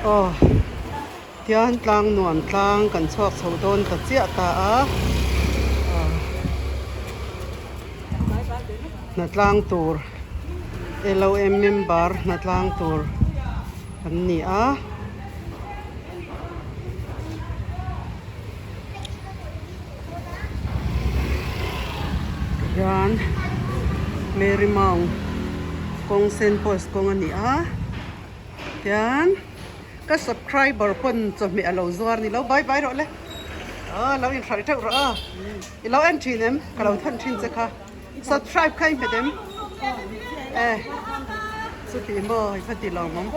Aw tian tlang nuam tlang kan chhuak chho dawn ta chiah ta a hnatlang tur LOM member hnatlang tur an ni a. Tihian Mary Mount kawng Saint Paul's kawng a ni a tian ka subscriber pawn chawhmeh a lo zuar ni lo bai bai rawh le aw lo inhralh teuh rawh a i lo en thin em ka lo thawn thin che kha subscribe kha i hmet em e chuti maw i kha ti lo mawm.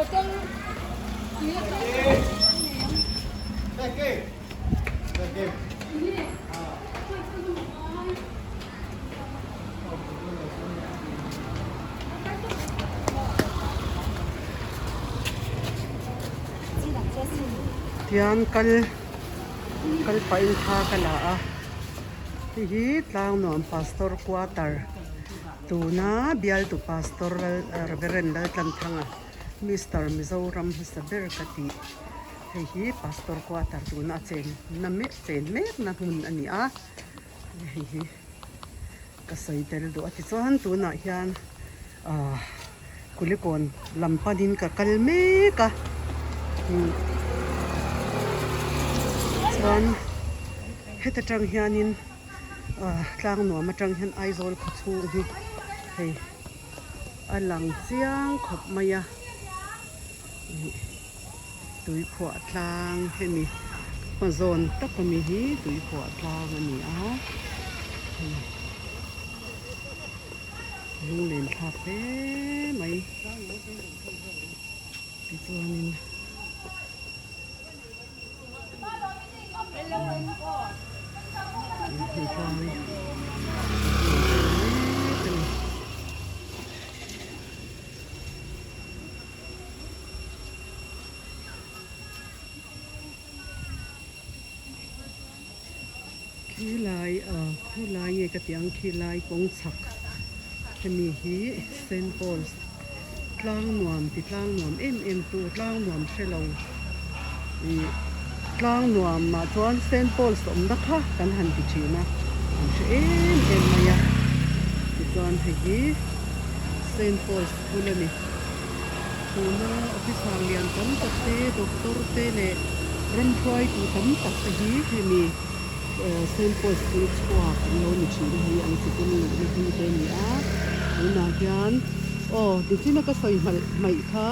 Tian kal kal pahin thla ka la a hei hi Tlangnuam Pastor Quarter tuna bialtu Pastor Reverend Laltlanthanga Mister Mizoram hmasa ber ka tih. Hei hi pastor quarter tuna a chen na mek chen mek na hmun a ni a hei hi ka sawi tel duh a tichuan tunah hian ahh kulikawn lam panin ka kal mek a chuan heta tang hianin ahh tlang nuam atang hian Aizawl khaw chhung hi hei a lang chiang khawp mai a. Tuikhuah tlang hemi hma zawn tak ami hi tuikhuah tlang a ni a hei lunglen thlak hle mai tichuanin tlang mek a ni. Khilai ah khawlai nge ka tih ang khilai kawng chhak hemi hi Saint Paul's tlang nuam ti tlang nuam em em tu tlang nuam hre lo ih tlang nuam ah chuan Saint Paul's awmna kha kan han ti thin a an hre em em mai a tichuan hei hi Saint Paul's school a ni. Tuna officer lian tam tak te, doctor te leh ramhruaitu tam tak te hi hemi Saint Paul School chhuak an lo ni thin a hei an sikul luhna hmun te a ni a. Tunah hian aw nichina ka sawi hmalh hmaih kha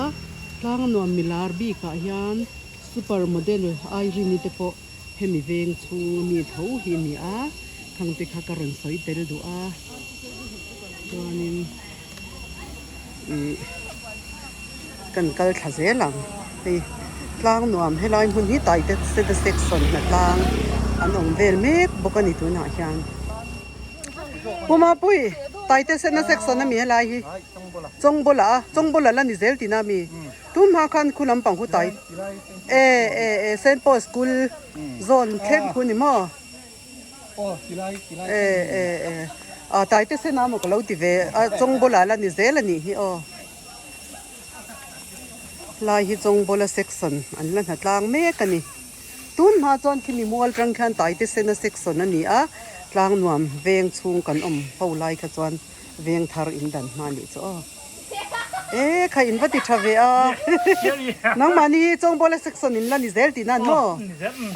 tlang nuam milar bikah hian super model Irene-i te pawh hemi veng chhung ami tho hi a ni a, khangte kha ka rawn sawi tel duh a chuanin ih kan kal thla zel ang hei tlang nuam helai hmun hi taite seta section hnatlang an awm vel mek bawk a ni tunah hian Pumapui taite sena section ami helai hi Chawngbawla a Chawngbawla la ni zel tihna ami. Tun hma khan khu lampang hu tai e e e Saint Paul school zawn thleng khu ni maw? E e e a tai te sen a maw ka lo ti ve a Chawngbawla la ni zel a nih hi aw. Lai hi Chawngbawla section an la hna tlang mek a ni. Tun hma chuan khimi mual tang khian tai te sena section a ni a, tlang nuam veng chhung kan awm ho lai kha chuan Veng thar in dan hma nih chu aw. E kha in va ti tha ve a. Nangmahni hi Chawngbawla section in la ni zel tih nan maw?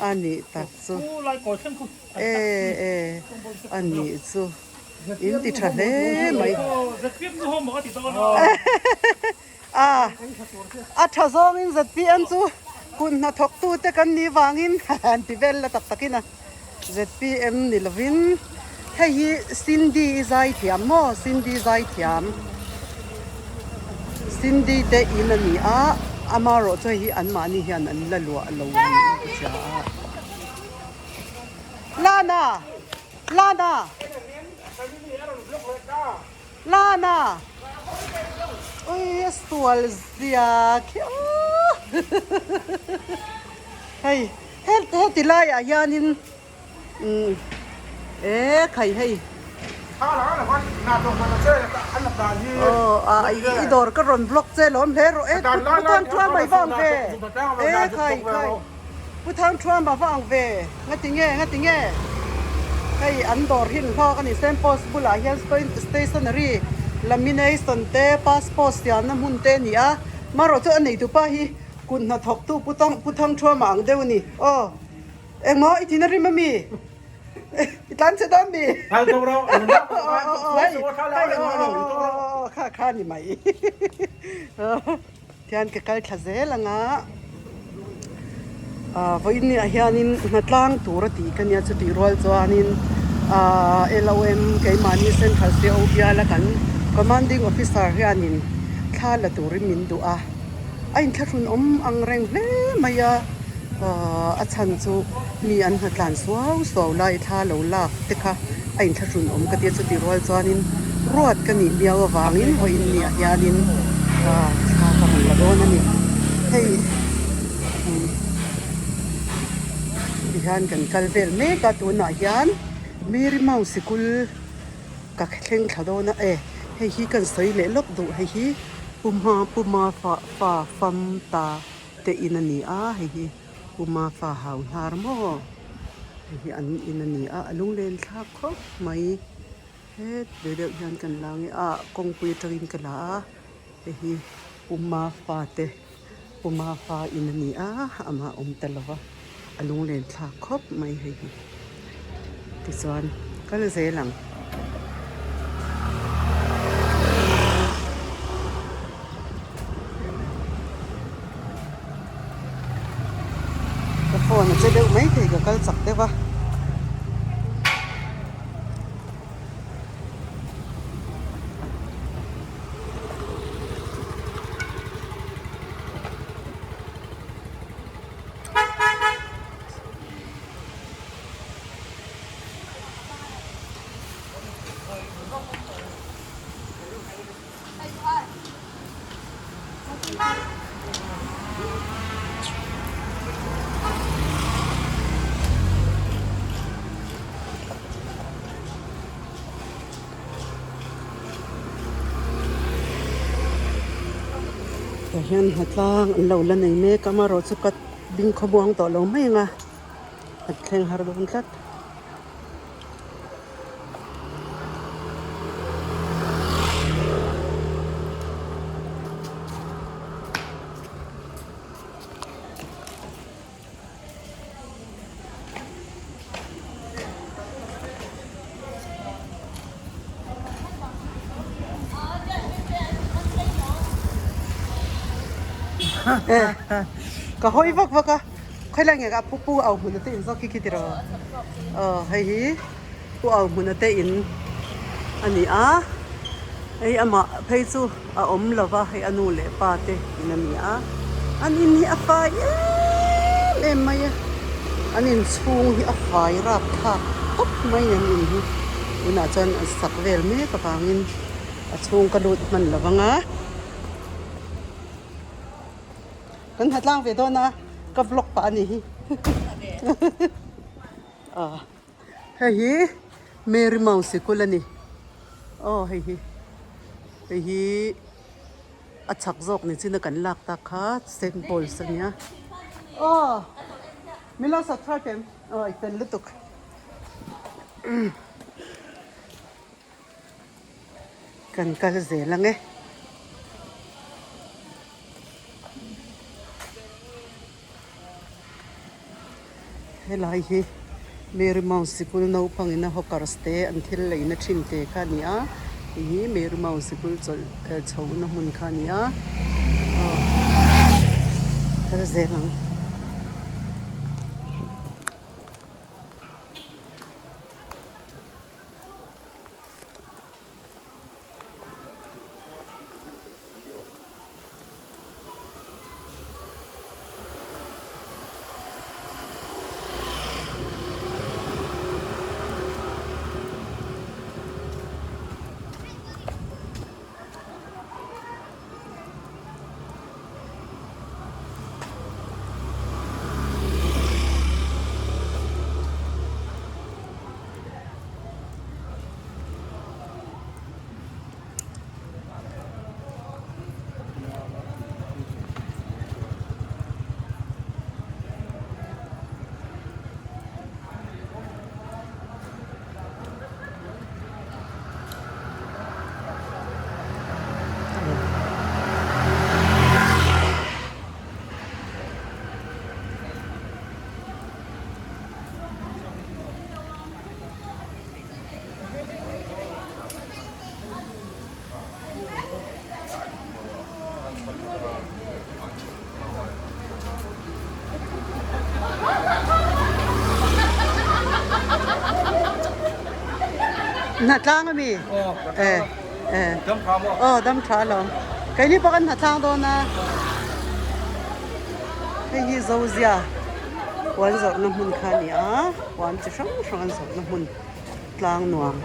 A nih tak chu. E e a nih chu. In ti tha hle mai. A a tha zawngin ZPM chu hun hnathawk tu te kan nih vangin an ti vel la tak takin a. ZPM ni lovin hei hi Cindy i zai thiam maw Cindy zai thiam Cindy te in a ni a amarawh chu hei hi anmahni hian an la luah lo a ni ka hria a Lana Lana Lana ui a sual zia khi aw hei. Heti laiah hianin umm e khai hei Aw a i dawr ka rawn vlog che lawm hle rawh e Pu Thangthuama i va ang ve e khai khai Pu Thangthuama va ang ve ngati nge ngati nge hei an dawr hi an hlawk a ni Saint Paul's bulah hian stationery lamination te passport siamna hmun te a ni a marawh chu a neitupa hi kut hnathawktu Pu Thangthuama ang deuh a ni aw engmaw i thin a rim ami. I tlan che dawn mi? Kal to ro. Kha kha ni mai. Tian ka kal thla zel anga vawiin ni ah hianin hnatlang tur a tih ka nia chutih rual chuanin LOM keimahni Central CO biala kan Commanding Officer hianin thla la turin min duh a. A inthlahrun awm ang reng hle mai a, a chhan chu mi an hnatlan suau suau lai thla lo lak te kha a inthlahrun awm ka tia chutih rual chuanin ruat ka nih miau avangin vawiin ni ah hianin thla ka rawn la dawn a ni. Hei tihian kan kal vel mek a tunah hian Mary Mount sikul Ka thleng thla dawn a e, hei hi kan sawi leh lawk duh hei hi Puma Puma fa fa fam ta te in a ni a hei hi Puma fa hau hnar maw hei hi an in a ni a a lunglen thlak khawp mai het ve deuh hian kan la nge a kawngpui atangin ka la a hei hi Puma fa te Puma fa in a ni a amah awm ta lo va a lunglen thlak khawp mai hei hi tichuan kal zel ang. Ka phone a che deuh mai thei ka kal chak deuh a. Tah hian hnatlang an lo la nei mek a amaherawhchu ka ding khawmuang tawh lo mai ang a a thleng har dawn tlat. Ka hawi vak vak a khawilai nge ka pu pu au hmun ate in zawk khi khi tiraw aw hei hi pu au hmun ate in a ni a hei amah phei chu a awm lo va hei a nu leh pa te in a ni a an in hi a fai em em mai a an inchhung hi a fai rapthlak tawp mai an in hi tunah chuan an sak vel mek avangin a chhung ka lut hman lo vang a. Kan ha tlang ve dawn a ka vlog pah a ni hi ah hei hi Mary Mount sikul a ni aw hei hi hei hi a chak zawk ni chin a kan lak tak kha Saint Paul's a nia aw min lo subscribe em aw i fel lutuk. Kan kal zel ang e. Helai hi Mary Mount sikul naupang ina hawkers te an thil leina thin te kha a ni a, hei hi Mary Mount sikul chawlh chhohna hmun kha a ni a, aw kal zel ang. Hnatlang a mi? Eh eh. Aw dam tha alawm. Keini pawh kan hnatlang dawn a. Hei hi Zozia puan zawrhna hmun kha a ni a, puan chi hrang hrang an zawrhna hmun tlang nuam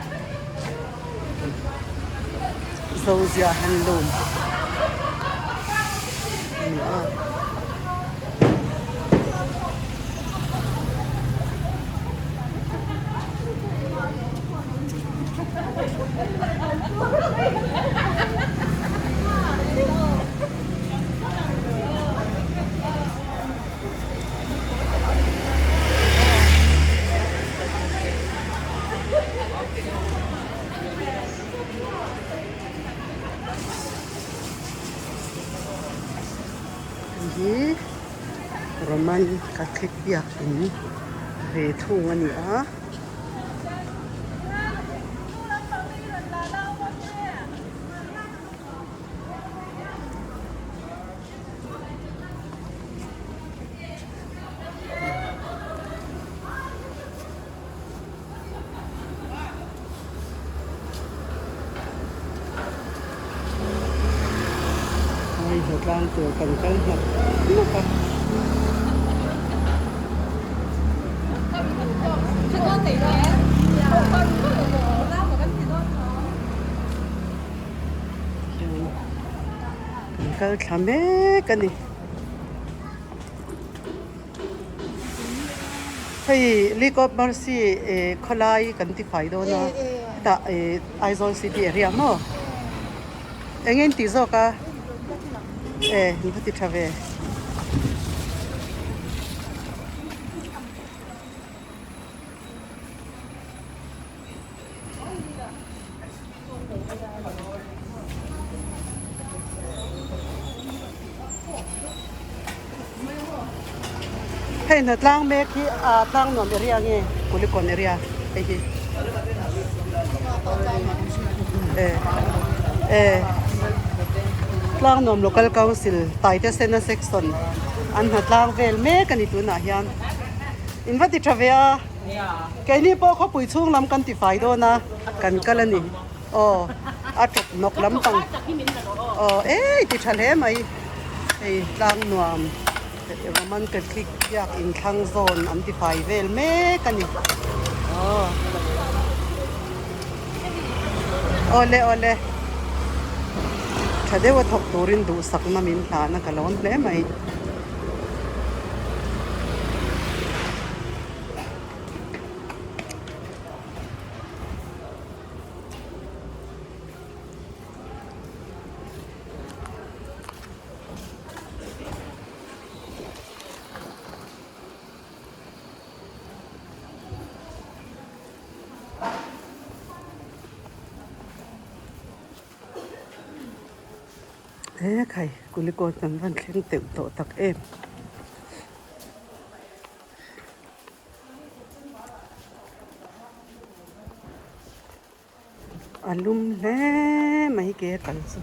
Zozia handloom a ni a. Hei hi Roman Catholic biakin ve thung a ni a. Hei hnatlang tur kan kal hnawk hnawk a. Kan kal thla mek a ni. Hei League of Mercy khawlai kan ti fai dawn a hetah Aizawl city area maw eng nge in tih zawk a e in va ti tha ve. Hei hnatlang mek hi aa tlang nuam area nge Kulikawn area hei hi e e tlang nuam local council Taitesena section an hnatlang vel mek a ni tunah hian in va ti tha ve a. Keini pawh khawpui chhung lam kan ti fai dawn a, kan kal a ni. Aw, a tawp nawk lampang. Aw, ei ti tha hle mai. Hei tlang nuam Roman Catholic biak inthlang zawn an ti fai vel mek a ni. Aw. Awle awle. Tha deuha thawk turin duhsakna min hlan a ka lawm hle mai. He khai Kulikawn kan van thleng teuh tawh tak em. A lum hle mai ke a kal chu.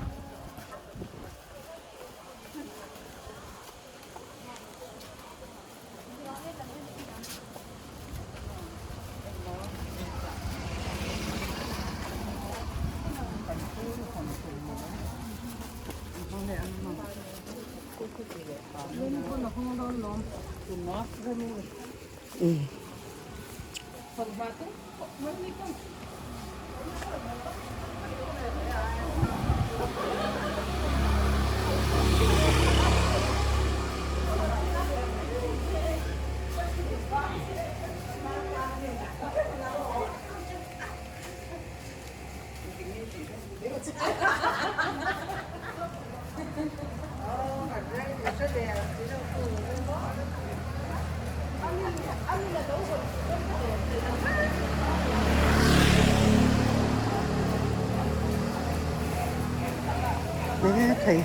Hei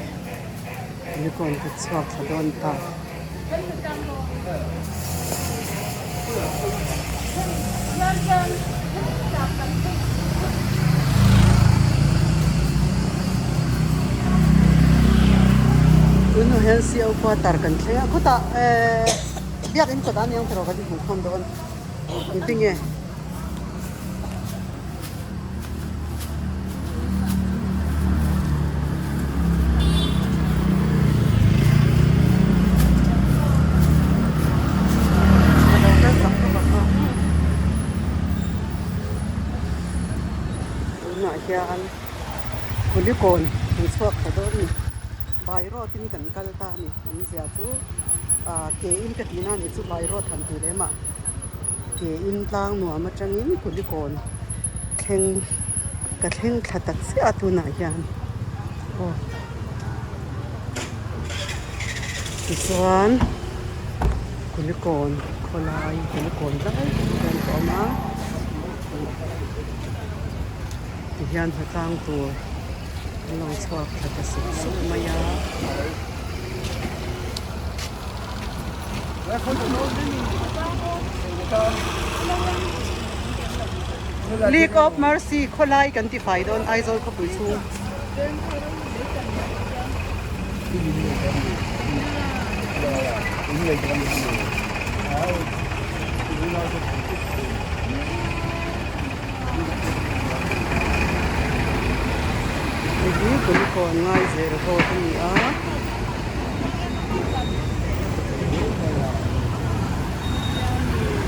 unicorn ka chhuak thla dawn ta. Tunah hian CO quarter kan thleng a khawtah ehh biakin kawt ah aniang tiraw kan inhmuh khawm dawn engtin nge. Kulikawn kan chhuak thla dawn a ni. By road in kan kal ta a ni. Awmzia chu ah ke in ka tihna a nih chu by road han tih lem ah ke in tlang nuam atangin Kulikawn thleng ka thleng thla ta chiah a tunah hian aw tichuan Kulikawn khawlai Kulikawn lai tak hian ka awm a. Tihian hnatlang tur an lo chhuak thla ta sup sup mai a. League of Mercy khawlai kan ti fai dawn Aizawl khawpui chhung. Hei hi kulikawn ngai zel road a ni a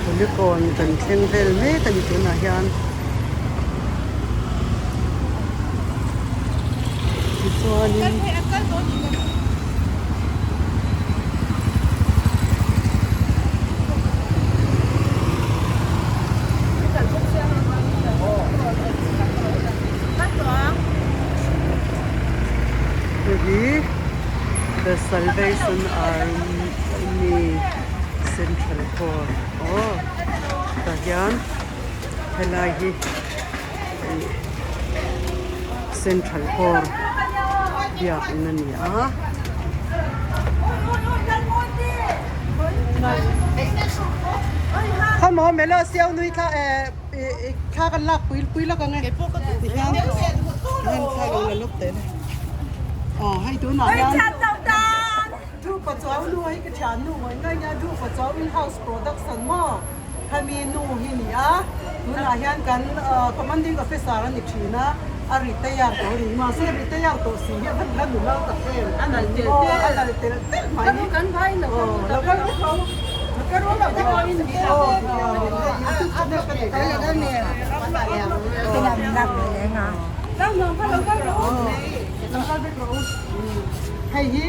kulikawn kan thleng vel mek a ni tunah hian tichuanin. Hei hi The Salvation Army Central Corps aw tah hian helai hi Central Corps biakin a ni a. Khawmaw mela siau nui thla eh thla kan lak pui pui lak ang e tihian tihian thla lo la lawk teh le aw hei tunah hian Thu Pachuau nu hi ka thian nu ngawih ngawih nia Thu Pachuau in house production maw khami nu hi ni a tunah hian kan commanding officer a ni thin a a retire tawh a ni mahse retire tawh si hi a va la nula tak em a nal tel tel a nal tel tel mai aw lo kal vek rawh u aw youtube channel ka nei Hei hi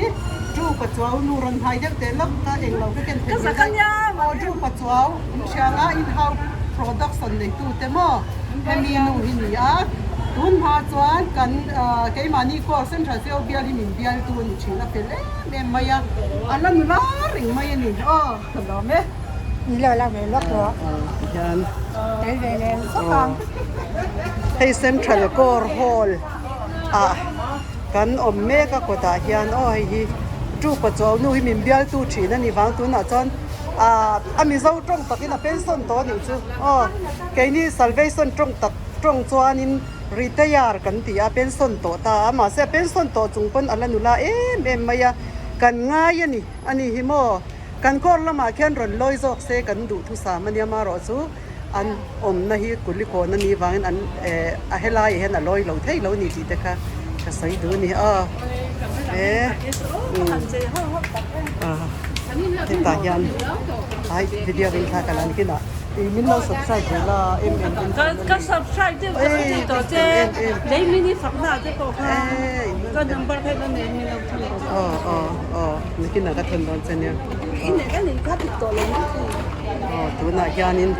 Ṭu Pachuau nu rawn hnai deuh teh lawk ka eng lo ka ken thei ve daih. Aw Ṭu Pachuau in hrianga in-house production neitu te maw hemi nu hi ni a. Tun hma chuan kan keimahni Corps Central CO bial hi min bialtu a ni thin a fel em em mai a, a la nula reng mai a ni. Aw ka lawm e. Hei Central Corps Hall ah kan awm mek a kawtah hian aw hei hi Tupa chuau nu hi min bialtu thin a ni vang tunah chuan ah a Mizo tawng takin a pension tawh a nih chu aw keini Salvation tawng tak tawng chuanin retire kan ti a pension tawh ta a mahse a pension tawh chung pawn a la nula em em mai a kan ngai a ni a ni hi maw. Kan kawr lamah khian rawn lawi zawk se kan duh thusam a nia marawh chu an awmna hi kulikawn a nih vangin an eh a helaiah hian a lawi lo thei lo ni tih te kha ka sawi duh a ni aw eh ah hetah hian ai video in thla ka la ni kinah ih min lo subscribe ve la em em em Ka ka subscribe deuh ka ti tawh che lei mini fakna te pawh kha ka number kha ilo nei min lo thun tawh aw aw aw nikinah ka thun dawn che nia aw tunah hianin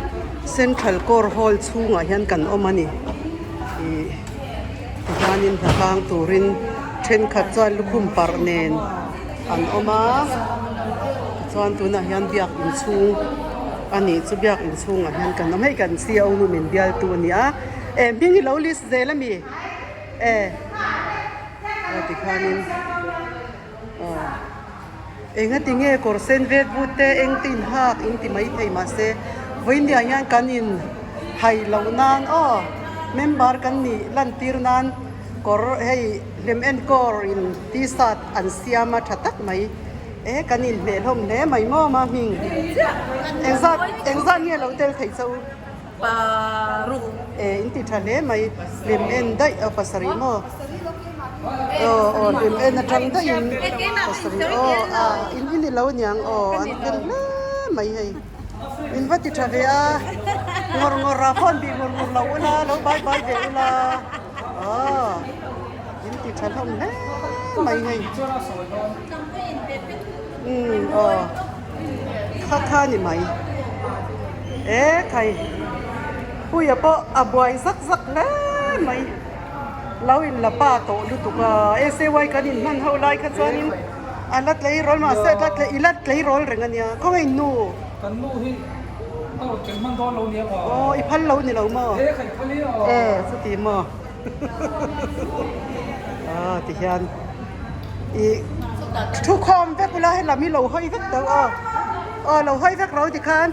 central corps hall chhungah hian kan awm a ni ih tihianin hnatlang turin thenkhat chuan lukhum parh nen an awm a tichuan tunah hian biak inchhung a nih chu biak inchhungah hian kan awm hei kan C O nu min bialtu a ni a eh hming hi lo list zel a mi eh aw tikhanin aw. Engati nge kawr sen vet but te eng te in hak in ti mai thei mahse vawiinniah hian kan in hai loh nan aw member kan nih lantir nan kawr hei hlem enkawl in t-shirt an siam a tha tak mai e kan inhmeh hlawm hle mai maw mahming engzat engzat nge lo tel thei che u paruk e in ti tha hle mai hlim en daih aw pasarih maw aw aw hlim en atang daih in pasarih aw a in hi ni lo niang aw an fel hle mai hei in va ti tha ve a ngawr ngawr ah phone bih ngur ngur lo ula lo bai bai ve ula aw in ti. ti tha hlawm hle mai hei. Umm aw kha kha ni mai e khai puia pawh a buai zak zak hle mai lo in la pa tawh lutuk a S A Y kan in hman ho lai kha chuanin a la tleirawl mahse a la i la tleirawl reng a nia khawngaih nu. Kan nu hi a rawn ken hman dawn lo nia maw? Aw i phal lo ni lo maw? E khai phal i aw. E chuti maw? Aw ti hian i thu khawm vek ula helam hi lo hawi vek tawh aw. Aw lo hawi vek ro tikhan.